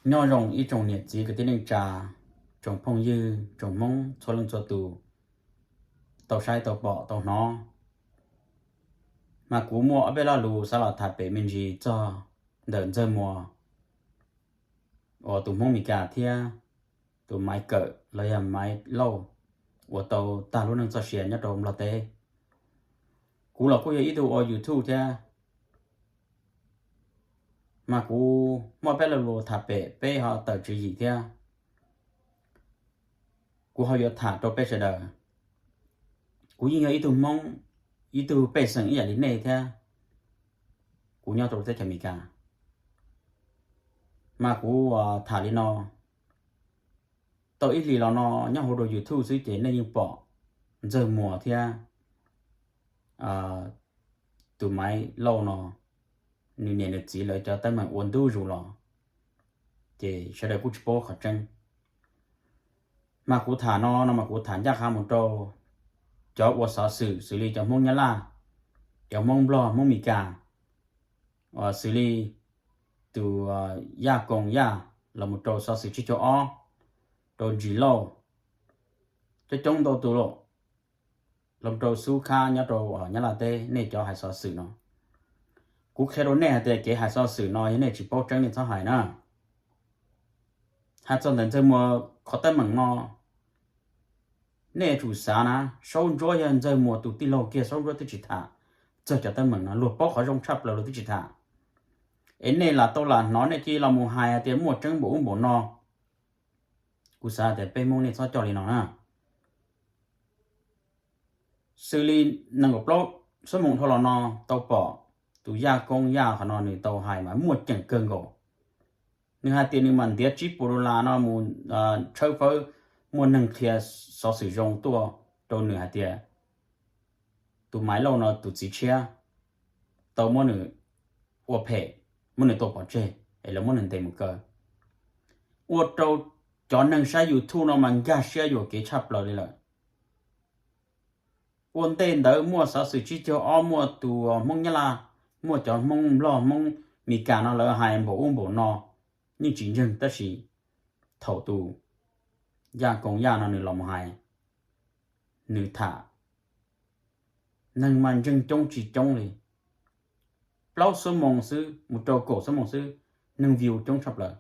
Nyob zoo ib tsoom niam txiv kwv tij neej tsa, tsoom phooj ywg, tsoom Hmoob txhua leej txhua tus tau saib tau pom tau hnov. Mas kuv muaj ob peb lo lus xav los tham pem me ntsis txog ntawm Ntxawg Muas uas tus Hmoob Mes Kas thiab tus Maiv Kawm los yog Maiv Lauj uas tau tag lub neej txoj sia nyob rau Nplog teb. Kuv los kuj yog ib tug ua YouTube thiab, mas kuv muaj peb lo lus tham pem peb ho tawm tswv yim thiab. Kuv ho yuav tham rau peb sawv daws. Kuv yeej yog ib tug Hmoob, ib tug pej xeem ib yam li nej thiab. Kuv nyob rau teb chaws Amelikas, mas kuv tham li no. Tau ib hlis los no nyob hauv rau YouTube xwb ces nej yeej pom Ntxawg Muas thiab tus Maiv Lauj no, nws niam nws txiv lawv cov teeb meem ua ntu zus los, ces sawv daws kuj tsis paub qhov tseeb. Mas kuv tham no no mas kuv tham ncaj qha mus rau cov ua xov xwm xws li cov Hmoob Nyab Laj, cov Hmoob Nplog, Hmoob Mes Kas, xws li tus Yaj Koos Yaj, los mus rau xov xwm tsib caug ob, rau Ntsis Lauj, coob coob ntau tus los, los rau Xub Khab nyob rau Nyab Laj teb, nej cov hais xov xwm no. Kuv qhia rau nej hais tias kev hais xov xwm no yog nej tsis paub tseeb nej txhob hais na. Hais txog ntawm Ntxawg Muas qhov teeb meem no, nej yuav tsum xav na, Saub Ntsuab yog Ntxawg Muas tus tij laug kiag, Saub Ntsuab twb tsis tham txog cov teeb meem no, luag paub qhov zoo tshaj plaws luag twb tsis tham. Es nej lam tau lam hnov nej cia li los mus hais hais tias muaj tseeb npaum ub npaum no. Kuv xav tias peb Hmoob nej txhob coj li no na. Xws li nees nkaum plaub xuab moos dhau los no tau pom tus Yaj Koos Yaj qhov no nws tau hais mas muaj ceem kawg nkaus. Nws hais tias nws mam ntiav tsib puas dollar no mus tshawb fawb, muaj neeg qhia xov xwm zoo tuaj rau nws hais tias tus Maiv Lauj no tus txiv tshiab tau muab nws ua phem, muab nws tua pov tseg es lawv muab nws ntes mus kaw. Ua rau cov neeg saib YouTube no mas nkag siab yuam kev tshaj plaws li lawm. Ua ntej ntawd muaj xov xwm tsib caug ob, muaj tus Hmoob Nyab Laj, muaj cov Hmoob Nplog, Hmoob Mes Kas no lawv hais npaum ub npaum no, yeej tsis ntseeg, tab sis thaum tus Yaj Koos Yaj no nws los mus hais, nws tham, neeg mas ntseeg coob tsis coob li. Plaub xuab moos xwb mus rau kaum xuab moos xwb, neeg view coob tshaj plaws.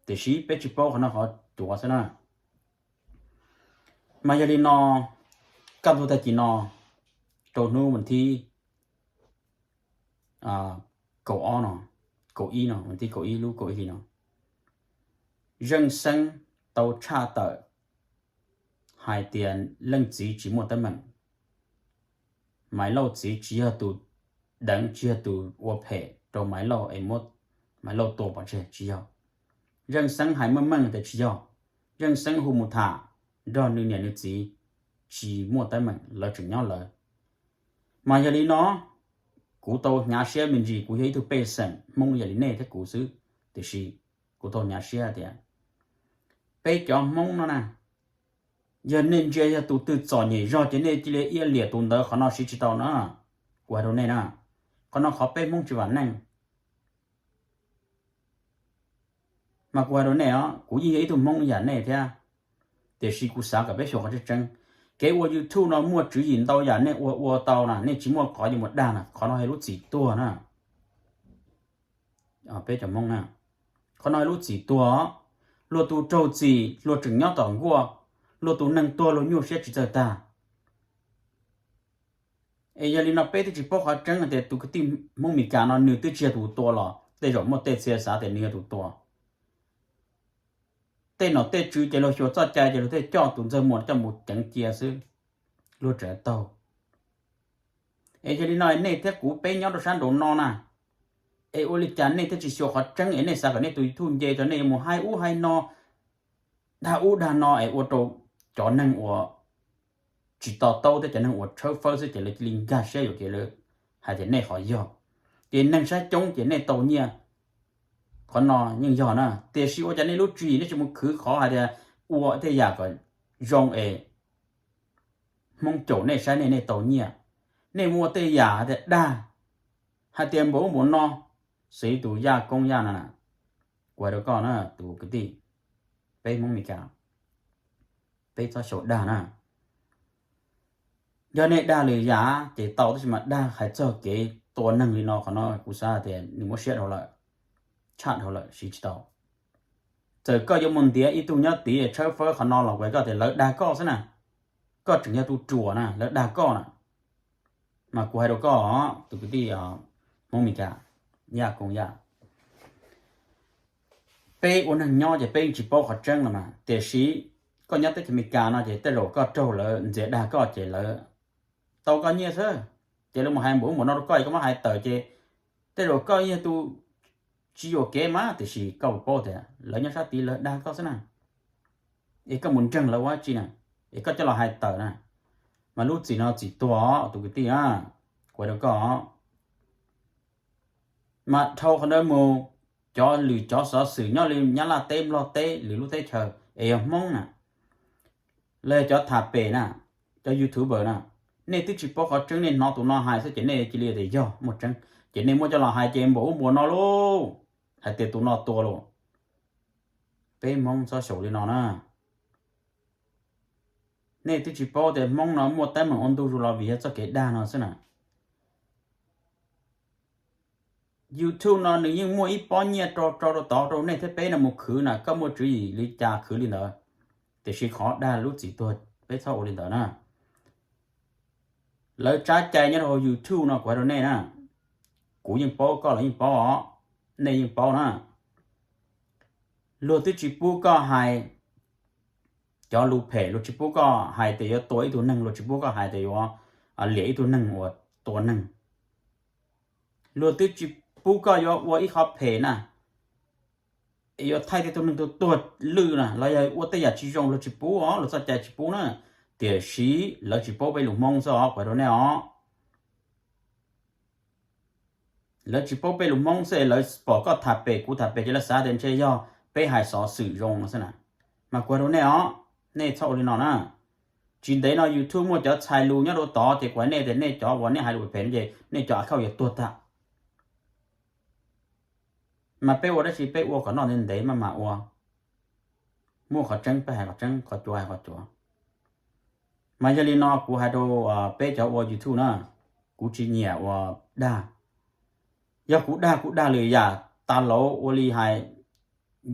Tiam sis peb tsis paub qhov no qhov cuav xwb na. Mas yog li no, kaj ntug tag kis no, rau hnub vas thib kaum ob no, kaum ib no, vas thib kaum ib lub kaum ib hli no, Zeej Xeeb tau tshaj tawm hais tias leej txiv tsis muaj teeb meem. Maiv Lauj txiv tsis yog tus deev, tsis yog tus ua phem rau Maiv Lauj es muab Maiv Lauj tua pov tseg, tsis yog. Zeej Xeeb hais meej meej tias tsis yog. Zeej Xeeb hu mus tham nrog nws niam nws txiv, tsis muaj teeb meem, lawv tseem nyob lawv. Mas yog li no, kuv tau hnyav siab me ntsis, kuv yog ib tug pej xeem Hmoob yam li nej thiab kuv xwb, tiam sis kuv tau hnyav siab tias peb cov Hmoob no na, yog nej ntsia yog tus twg txom nyem zog ces nej cia li iab liam tus ntawd, qhov no siv tsis tau na. Kuv hais rau nej na, qhov no qhov peb Hmoob tsis vam neej. Mas kuv hais rau nej os, kuv yeej yog ib tug Hmoob yam nej thiab, tiam sis kuv xav kom peb xyuas qhov tseeb tseeb. Kev ua YouTube no muaj tswv yim ntau yam, nej ua ua tau na, nej tsis muaj qhov yuav mus dag na, qhov no yog lub txim tuag na. Peb cov Hmoob na, qhov no yog lub txim tuag. Luag tus raug txim luag tseem nyob tom nkuaj, luag tus neeg tuag luag nyuaj siab tsis txawj tag. Es yog li no peb twb tsis paub qhov tseeb hais tias tus kwv tij Hmoob Mes Kas no nws twb tsis yog tus tua los tej zaum muaj tej txhia xav tias nws yog tus tua. Tej nom tej tswv ces luag xyuas txoj cai ces luag thiaj coj tus Ntxawg Muas coj mus ceev cia xwb, luag tseem taug. Es yog li no nej thiab kuv peb nyob rau sab nraud no na, es ua li cas nej thiaj tsis xyuas qhov tseeb es nej xav kom nej tus YouTube nce rau nej yuav mus hais ub hais no, dag ub dag no es ua rau cov neeg uas tsis to taub thiab cov neeg uas tshawb fawb xwb ces lawv cia li nkag siab yuam kev lawv hais tias nej qhov yog, ces neeg saib coob ces nej tau nyiaj. Qhov no yeej yog na, tiam sis ua cas nej lub tswv yim nej tsis mus khwv qhov hais tias ua tej yam kom zoo es Hmoob caum nej saib nej, nej tau nyiaj. Nej mus ua tej yam hais tias dag, hais tias npaum ub npaum no, xws li tus Yaj Koob Yaj no na, Kuv hais rau koj na tus kwv tij, peb Hmoob Meskas, peb txhob xyaum dag na. Yog nej dag lwm yam ces tau, tab sis mas dag hais txog kev tua neeg li no, qhov no kuv xav tias nws muab siab dhau lawm, tshaj dhau lawm, siv tsis tau. Txawm koj yuav mus ntiav ib tug nyob tid tshawb fawb qhov no los kuv hais koj tias lawv dag koj xwb na, koj tseem yog tus ruam na, lawv dag koj na. Mas kuv hais rau koj tus kwv tij Hmoob Meskas, yaj koos yaj, peb ua neeg nyob ces peb yeej tsis paub qhov tseeb los mas, tiam sis koj nyob teb chaws Amelikas no ces tej zaum koj raug lawv ntxias dag koj ces lawv tau koj nyiaj xwb, ces lawv mus hais npaum ub npaum no rau koj es koj muab hais tawm ces tej zaum koj yog tus tsis yuam kev mas, tiam sis koj puas paub tias lawv nyob sab tid lawv dag koj xwb na. Es koj mus ntseeg lawv ua dab tsi na? Es koj coj los hais tawm na, mas lub txim no txim tuag os tus kwv tij, kuv hais rau koj. Mas dhau qhov ntawd mus, cov lwm cov xov xwm nyob li Nyab Laj teb Nplog teb lwm lub teb chaws es yog Hmoob na, los yog cov tham pem na, cov YouTuber na, nej twb tsis paub qhov tseeb, nej hnov tus no hais xwb ces nej cia li tias yog muaj tseeb, ces nej muab coj los hais ces npaum ub npaum no lauj, hais tias tus no tua lauj. Peb Hmoob txhob xyaum li no na. Nej twb tsis paub tias Hmoob no muaj teeb meem ua ntu zus los vim yog txoj kev dag no xwb na. YouTube no nws yeej muaj ib pob nyiaj rau rau rau tod rau nej thiab peb no mus khwv na, koj muaj tswv yim li cas khwv li ntawd. Tiam sis qhov dag lub txim tuag peb txhob ua li ntawd na. Lawv tsab cai nyob rau hauv YouTube no kuv hais rau nej na, kuv yeej paub, koj los yeej paub os, nej yeej paub na. Luag twb tsis pub koj hais cov lus phem, luag tsis pub koj hais tias yuav tua ib tug neeg, luag tsis pub koj hais tias yuav liam ib tug neeg uas tua neeg. Luag twb tsis pub koj yuav ua ib qho phem na, es yuav thaij tej tug neeg tuag tuag lwj na, los yog ua tej yam tsis zoo, luag tsis pub os, luag txoj cai tsis pub na. Tiam sis lawv tsis paub peb lus Hmoob xwb os, kuv hais rau nej os. Lawv tsis paub peb lus Hmoob xwb, lawv pom koj tham pem kuv tham pem ces lawv xav tias ntshe yog peb hais xov xwm zoo no xwb na. Mas kuv hais rau nej os, nej txhob ua li no na. Tsis ntev no YouTube muaj cov txhais lus nyob rau tod ces kuv hais nej tias nej cov uas nej hais lus phem no ces nej cov account yuav tuag tag. Mas peb ua dab tsi? Peb ua kom noj ntev ntev maj mam ua. Muaj qhov tseeb peb hais qhov tseeb, qhov cuav hais qhov cuav. Mas yog li no kuv hais rau peb cov ua YouTube na, kuv tsis nyiam ua dag. Yog kuv dag, kuv dag lwm yam tas lauv ua li hais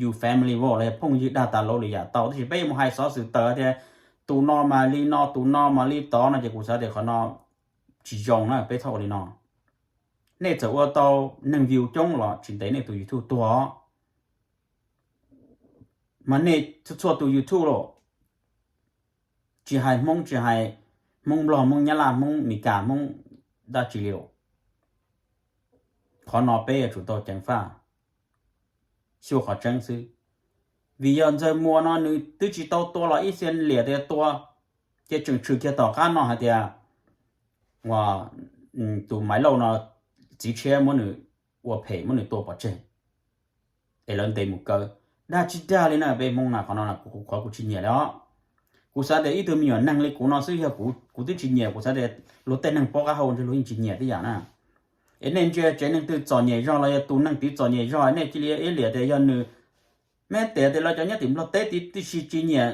yus family vau los yog phooj ywg dag tas lauv lwm yam tau, tab sis peb yuav mus hais xov xwm tawm tias tus no mas li no, tus no mas li tod no ces kuv xav tias qhov no tsis zoo na, peb txhob ua li no. Nej txawm ua tau neeg view coob los tsis ntev nej tus YouTube tuag. Mas nej txhua txhua tus YouTube los, tsis hais Hmoob, tsis hais Hmoob Nplog, Hmoob Nyab Laj, Hmoob Meskas, Hmoob dab tsi li los, qhov no peb yuav tsum tau ceev faj, xyuaj qhov tseeb xwb. Vim yog Ntxawg Muas no nws twb tsis tau tua los ib txhia liam tias tua, ces tseem tshwm kiag tom qab no hais tias tus Maiv Lauj no txiv tshiab muab nws ua phem, muab nws tua pov tseg, es lawv ntes mus kaw. Dag tsis dag li na peb Hmoob na, qhov no qhov kuv tsis nyiam li os. Kuv xav tias ib tug me nyuam neeg li kuv no xwb yog kuv twb tsis nyiam, kuv xav tias luag tej neeg paub qab hau ntshe luag yeej tsis nyiam tib yam na. Es nej ntsia tsev neeg twg txom nyem zog los yog tus neeg tid txom nyem zog nej cia li iab liam tias yog nws. Meb tias tias lawv cov nyob tim Nplog teb tib si tsis nyiam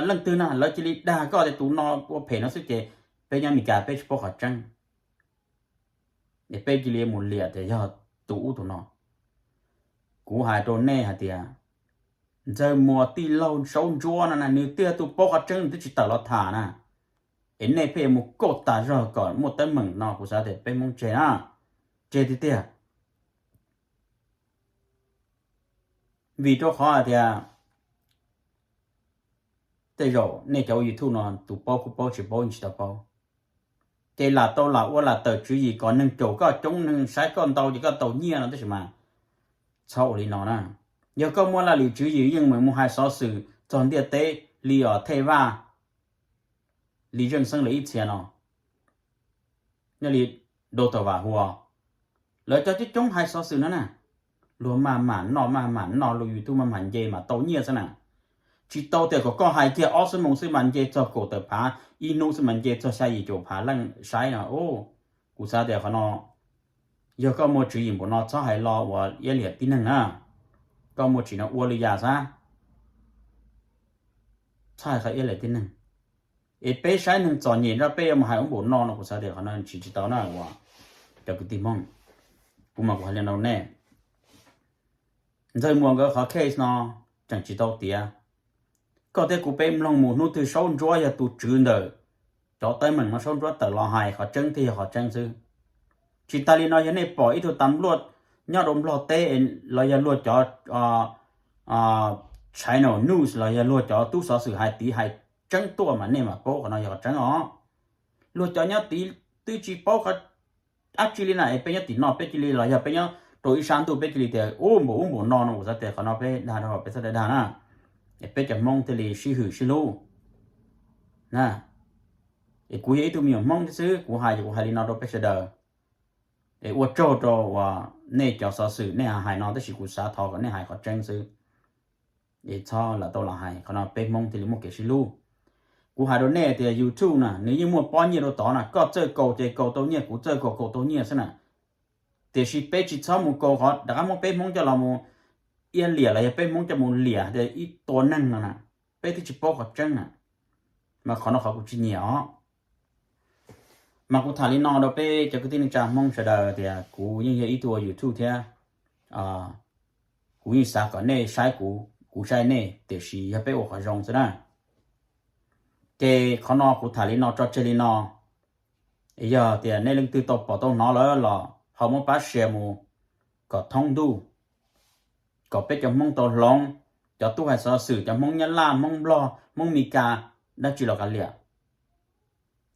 leej twg na, lawv cia li dag koj tias tus no ua phem no xwb ces peb nyob Meskas peb tsis paub qhov tseeb, es peb cia li mus liam tias yog tus ub tus no. Kuv hais rau nej hais tias Ntxawg Muas tij laug Saub Ntsuab no na nws twb yog tus paub qhov tseeb nws twb tsis tawm los tham na, es nej pheej mus kauj tas zog kom muaj teeb meem no kuv xav tias peb Hmoob tseg na, tseg tiag tiag. Vim rau qhov hais tias tej zaum nej cov ua YouTube no tus paub kuj paub, tsis paub tsis tau paub, ces lam tau lam ua lam tawm tswv yim kom neeg caum koj coob, neeg saib koj ntau ces koj tau nyiaj no tab sis mas txhob ua li no na. Yog koj muaj laj lim tswv yim yeej meem mus hais xov xwm txog ntiaj teb li os Thej Vaj, li Zeej Xeeb lawv ib txhia no, nyob li Dau Tau Vam Hua, lawv cov coob coob hais xov xwm no na, luag maj mam noj maj mam noj, luag YouTube maj mam nce mas tau nyiaj xwb na. Tsis tau tias kom koj hais kiag ob xuab moos xwb mas nce txog kaum tawm phav, ib hnub xwb mas nce txog xya yim caum phav leej saib no. Kuv xav tias qhov no yog koj muaj tswv yim npaum no txhob hais lo uas iab liam tib neeg na. Koj muaj tsim no ua li yam xav, txhob hais qhov iab liam tib neeg. Es peb saib neeg txom nyem nrog peb yuav mus hais ub npaum no no kuv xav tias qhov no tsis tsis tau na uas cov kwv tij Hmoob. Kuv mas kuv hais li no nej, Ntxawg Muas nkawd qhov case no tseem tsis tau tiav. Koj thiab kuv peb mloog mus hnub twg Saub Ntsuab yog tus tswv ntawm cov teeb meem no Saub Ntsuab tawm los hais qhov tseeb thiaj yog qhov tseeb xwb. Tsis tas li no yog nej pom ib tug tas luaj nyob rau Nplog teb los yog luag cov channel news los yog luag cov tub xov xwm hais tiv hais tseeb tuaj mas nej mam paub qhov no yog qhov tseeb os. Luag cov nyob tid twb tsis paub qhov dab tsi li na es peb nyob tim no peb cia li los yog peb nyob rau ib sab ntuj peb cia li tias ub npaum ub npaum no no kuv xav tias qhov no peb dag rau peb txhob dag dag na. Es peb cov Hmoob thiaj li sib hwm sib hlub na. Es kuv yog ib tug me nyuam Hmoob thiab xwb kuv hais ces kuv hais li no rau peb sawv daws. Es ua tsaug rau uas nej cov xov xwm nej hais no tab sis kuv xav thov kom nej hais qhov tseeb xwb. Es txhob lam tau los hais qhov no peb Hmoob thiaj li muaj kev sib hlub. Kuv hais rau nej tias YouTube na nws yeej muaj pob nyiaj rau tod na, koj txawj kaus ces kaus tau nyiaj, kuv txawj kaus kaus tau nyiaj xwb na. Tiam sis peb tsis txhob mus kaus qhov rov qab muab peb Hmoob coj los mus iab liam los yog peb Hmoob coj mus liam tias ib tua neeg no na, peb twb tsis paub qhov tseeb na. Mas qhov no qhov kuv tsis nyiam os. Mas kuv tham li no rau peb cov kwv tij neej tsa Hmoob sawv daws tias kuv yeej yog ib tug ua YouTube thiab, kuv yeej xav kom nej saib kuv, kuv saib nej, tiam sis yog peb ua qhov zoo xwb na. Ces qhov no kuv tham li no tso tseg li no. Yog tias nej leej twg tau pom tau hnov lawm los ho muab pab share mus kom thoob ntuj, kom peb cov Hmoob tau hloov, cov tub hais xov xwm, cov Hmoob Nyab Laj, Hmoob Nplog, Hmoob Mes Kas, dab tsi los kav liam.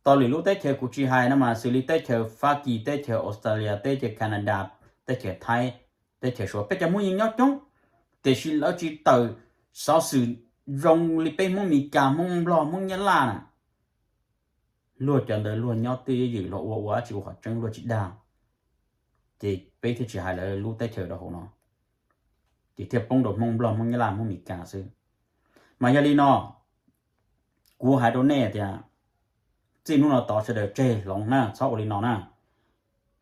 Tau lwm lub teb chaws kuv tsis hais no mas xws li teb chaws Fab Kis, teb chaws Australia, teb chaws Canada, teb chaws Thaib, teb chaws Suav, peb cov Hmoob yeej nyob coob, tiam sis lawv tsis tawm xov xwm zoo li peb Hmoob Mes Kas, Hmoob Nplog, Hmoob Nyab Laj na. Luag cov ntawd luag nyob twj ywm, luag ua ua dab tsi ua qhov tseeb luag tsis dag, ces peb thiaj tsis hais lawv lub teb chaws rau hauv no, ces thiaj poob rau Hmoob Nplog, Hmoob Nyab Laj, Hmoob Mes Kas xwb. Mas yog li no, kuv hais rau nej tias txij hnub no tod sawv daws tseg hloov na, txhob ua li no na.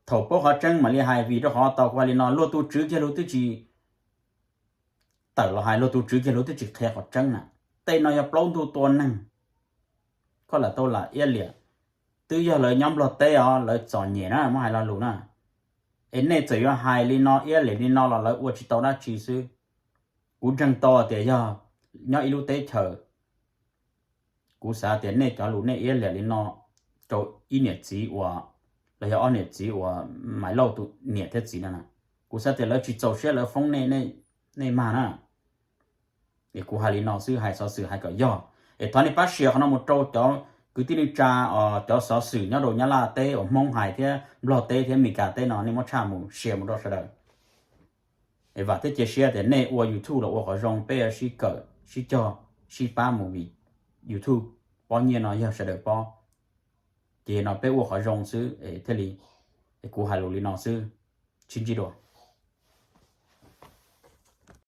Thaum paub qhov tseeb mam li hais, vim rau qhov tau kuv hais li no, luag tus tswv kiag luag twb tsis tawm los hais, luag tus tswv kiag luag twb tsis qhia qhov tseeb na. Tej no yog plaub ntug tua neeg, koj lam tau lam iab liam. Twb yog lawv nyob Nplog teb os, lawv txom nyem na, muab hais lo lus na. Es nej txawm yuav hais li no iab liam li no los lawv ua tsis tau dab tsi xwb. Kuv ntseeg tau tias yog nyob ib lub teb chaws, kuv xav tias nej cov lus nej iab liam li no rau ib niam txiv uas, los yog ob niam txiv uas Maiv Lauj tus niam thiab txiv no na, kuv xav tias lawv tsis txaus siab lawv foob nej, nej mag na. Es kuv hais li no xwb, hais xov xwm hais kom yog. Es thov nej pab share qhov no mus rau cov kwv tij neej tsa, cov xov xwm nyob rau Nyab Laj teb uas Hmoob hais thiab Nplog teb thiab Mes Kas teb no, nej muab tshaj mus share mus rau sawv daws. Es vam thiab cia siab tias nej ua YouTube los ua qhov zoo, peb sib kawm sib cog sib pab mus vim YouTube pob nyiaj no yog sawv daws pob. Ces no peb ua qhov zoo xwb es thiaj li, es kuv hais lus li no xwb, sib ntsib dua.